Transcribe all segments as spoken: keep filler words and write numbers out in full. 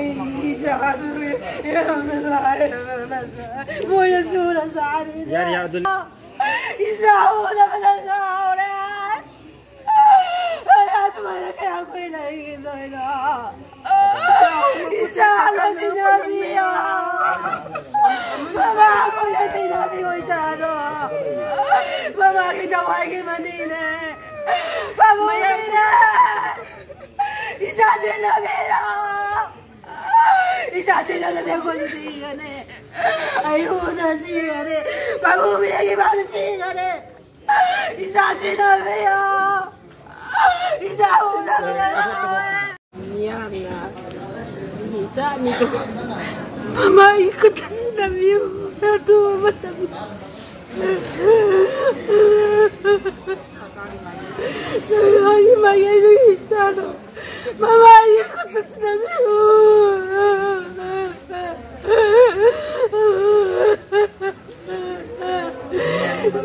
ꯏꯆꯥꯗꯨ ꯌꯥꯝꯅ ꯂꯥꯏꯔꯕ ꯃꯆꯥ꯫ ꯃꯣꯏꯅ ꯁꯨꯔ ꯆꯥꯔꯤꯅꯦ꯫ ꯌꯥꯔꯦ, ꯌꯥꯔꯦ, ꯑꯗꯨ ꯏꯆꯥ ꯎꯗꯕꯗ ꯉꯥꯎꯔꯦ꯫ ꯑꯩ ꯑꯁꯨꯃꯥꯏꯅ ꯀꯌꯥꯝ ꯀꯨꯏꯅ ꯍꯤꯡꯈꯤꯗꯣꯏꯅꯣ? ꯏꯆꯥꯗꯣ ꯁꯤꯟꯅꯕꯤꯌꯣ꯫ ꯃꯃꯥ ꯑꯩꯈꯣꯏꯅ ꯁꯤꯟꯅꯕꯤꯌꯣ ꯏꯆꯥꯗꯣ꯫ ꯃꯃꯥꯒꯤ ꯊꯋꯥꯏꯒꯤ ꯃꯅꯤꯅꯦ꯫ ꯄꯥꯕꯨꯡꯅꯤꯅꯦ꯫ ꯏꯆꯥ ꯁꯤꯟꯅꯕꯤꯌꯣ꯫ ꯏꯆꯥ ꯁꯤꯟꯅꯗ꯭ꯔꯗꯤ ꯑꯩꯈꯣꯏꯁꯨ ꯁꯤꯒꯅꯤ꯫ ꯑꯩ ꯎꯅ ꯁꯤꯒꯅꯤ꯫ ꯄꯥꯕꯨꯡꯅꯤꯒꯤ ꯃꯥꯅ ꯁꯤꯒꯅꯤ꯫ ꯏꯆꯥ ꯁꯤꯟꯅꯕꯤꯌꯣ꯫ ꯏꯆꯥ ꯎꯅꯕꯤꯌꯣ꯫ ꯃꯤꯌꯥꯝꯅ ꯏꯆꯥ ꯑꯅꯤꯗꯣ ꯃꯃꯥꯒꯤ ꯈꯨꯠꯇ ꯁꯤꯟꯅꯕꯤꯌꯨ꯫ ꯑꯗꯨ ꯃꯇꯝꯗ ꯃꯃꯥꯒꯤ ꯃꯥꯒꯤ ꯏꯆꯥꯗꯣ ꯃꯃꯥꯒꯤ ꯈꯨꯠꯇ ꯁꯤꯟꯅꯕꯤꯌꯨ꯫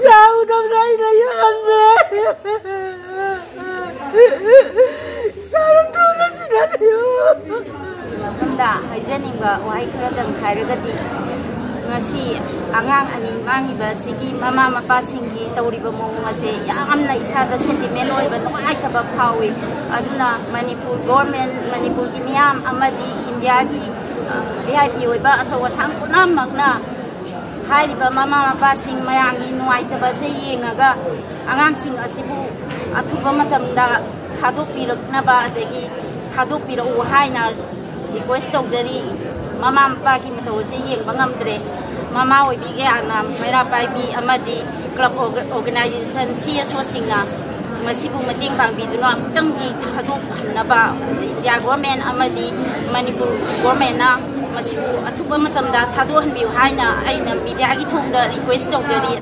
ꯆꯥꯎꯗꯕꯅ ꯑꯩꯅ ꯌꯣꯟꯕ꯫ ꯏꯆꯥꯅ ꯊꯨꯅ ꯁꯤꯟꯅꯕꯤꯌꯨ꯫ ꯃꯐꯝꯗ ꯍꯥꯏꯖꯅꯤꯡꯕ ꯋꯥꯍꯩ ꯈꯔꯗꯪ ꯍꯥꯏꯔꯒꯗꯤ, ꯉꯁꯤ ꯑꯉꯥꯡ ꯑꯅꯤ ꯃꯥꯡꯉꯤꯕ ꯑꯁꯤꯒꯤ ꯃꯃꯥ ꯃꯄꯥꯁꯤꯡꯒꯤ ꯇꯧꯔꯤꯕ ꯃꯑꯣꯡ ꯑꯁꯦ ꯌꯥꯝꯅ ꯏꯁꯥꯗ ꯁꯦꯟꯇꯤꯃꯦꯟ ꯑꯣꯏꯕ, ꯅꯨꯡꯉꯥꯏꯇꯕ ꯐꯥꯎꯏ꯫ ꯑꯗꯨꯅ ꯃꯅꯤꯄꯨꯔ ꯒꯣꯔꯃꯦꯟ, ꯃꯅꯤꯄꯨꯔꯒꯤ ꯃꯤꯌꯥꯝ ꯑꯃꯗꯤ ꯏꯟꯗꯤꯌꯥꯒꯤ, ꯑ, ꯚꯤ ꯑꯥꯏ ꯄꯤ ꯑꯣꯏꯕ ꯑꯆꯧ ꯑꯁꯥꯡ ꯄꯨꯝꯅꯃꯛꯅ ꯍꯥꯏꯔꯤꯕ ꯃꯃꯥ ꯃꯄꯥꯁꯤꯡ ꯃꯌꯥꯝꯒꯤ ꯅꯨꯡꯉꯥꯏꯇꯕꯁꯦ ꯌꯦꯡꯉꯒ ꯑꯉꯥꯡꯁꯤꯡ ꯑꯁꯤꯕꯨ ꯑꯊꯨꯕ ꯃꯇꯝꯗ ꯊꯥꯗꯣꯛꯄꯤꯔꯛꯅꯕ, ꯑꯗꯒꯤ ꯊꯥꯗꯣꯛꯄꯤꯔꯛꯎ ꯍꯥꯏꯅ ꯔꯤꯀ꯭ꯋꯦꯁ ꯇꯧꯖꯔꯤ꯫ ꯃꯃꯥ ꯃꯄꯥꯒꯤ ꯃꯇꯧ ꯑꯁꯦ ꯌꯦꯡꯕ ꯉꯝꯗ꯭ꯔꯦ꯫ ꯃꯃꯥ ꯑꯣꯏꯕꯤ ꯀꯌꯥꯅ, ꯃꯩꯔꯥ ꯄꯥꯏꯕꯤ ꯑꯃꯗꯤ ꯀ꯭ꯂꯕ ꯑꯣꯔꯒ-, ꯑꯣꯔꯒꯅꯥꯏꯖꯦꯁꯟ, ꯁꯤ ꯑꯦꯁ ꯑꯣꯁꯤꯡꯅ ꯃꯁꯤꯕꯨ ꯃꯇꯦꯡ ꯄꯥꯡꯕꯤꯗꯨꯅ ꯑꯃꯨꯛꯇꯪꯗꯤ ꯊꯥꯗꯣꯛꯍꯟꯅꯕ ꯏꯟꯗꯤꯌꯥ ꯒꯣꯔꯃꯦꯟ ꯑꯃꯗꯤ ꯃꯅꯤꯄꯨꯔ ꯒꯣꯔꯃꯦꯟꯅ ꯃꯁꯤꯕꯨ ꯑꯊꯨꯕ ꯃꯇꯝꯗ ꯊꯥꯗꯣꯛꯍꯟꯕꯤꯌꯨ ꯍꯥꯏꯅ ꯑꯩꯅ ꯃꯤꯗꯤꯌꯥꯒꯤ ꯊꯣꯡꯗ ꯔꯤꯀ꯭ꯋꯦꯁ ꯇꯧꯖꯔꯤ꯫